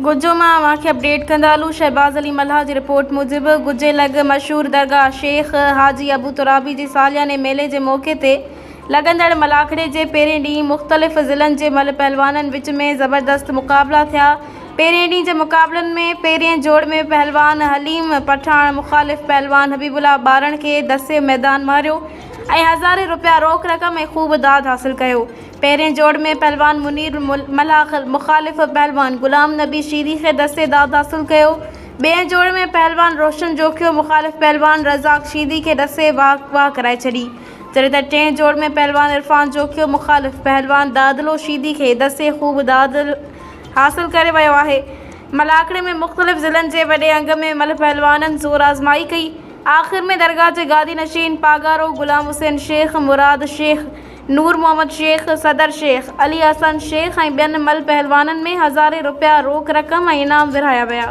گجو مان اوهان کي اپڊيٽ ڪندا هلون شهباز علي ملاح جي رپورٽ موجب گجي لڳ مشهور درگاهه شيخ حاجي ابو ترابي جي سالياني ميلي جي موقعي تي لڳندڙ ملاکڙي جي پهرين ڏينهن مختلف ضلعن جي ملهه پهلوانن وچ ۾ زبردست مقابلا ٿيا پهرين ڏينهن جي مقابلن ۾ پهرين جوڙ ۾ پهلوان حليم پٺاڻ مخالف پهلوان حبيب الله ٻارڻ کي دسي ميدان ماريو ۽ هزارين رپيا روڪ رقم ۽ خوب داد حاصل ڪيو. پهرين جوڙ ۾ پهلوان منير ملاح مخالف پهلوان غلام نبي شيدي کي دستي داد حاصل ڪيو. ٻئين جوڙ ۾ پهلوان روشن جوکيو مخالف پهلوان رزاق شيدي کي دستي واهه واهه ڪرائي ڇڏي. جڏهن ته ٽئين جوڙ ۾ پهلوان عرفان جوکيو مخالف پهلوان دادلو شيدي کي دستي خوب داد حاصل ڪري ويو آهي. ملاکڙي ۾ مختلف ضلعن جي وڏي انگ ۾ ملهه پهلوانن زور آزمائي ڪئي. آخر ۾ درگاهه جي گادي نشين پاڳارو غلام حسين شيخ، مراد شيخ، نور محمد شيخ، صدر شيخ، علي حسن شيخ ۽ ٻين ملهه پهلوانن ۾ هزارين رپيا روڪ رقم ۽ انعام ورهايا ويا.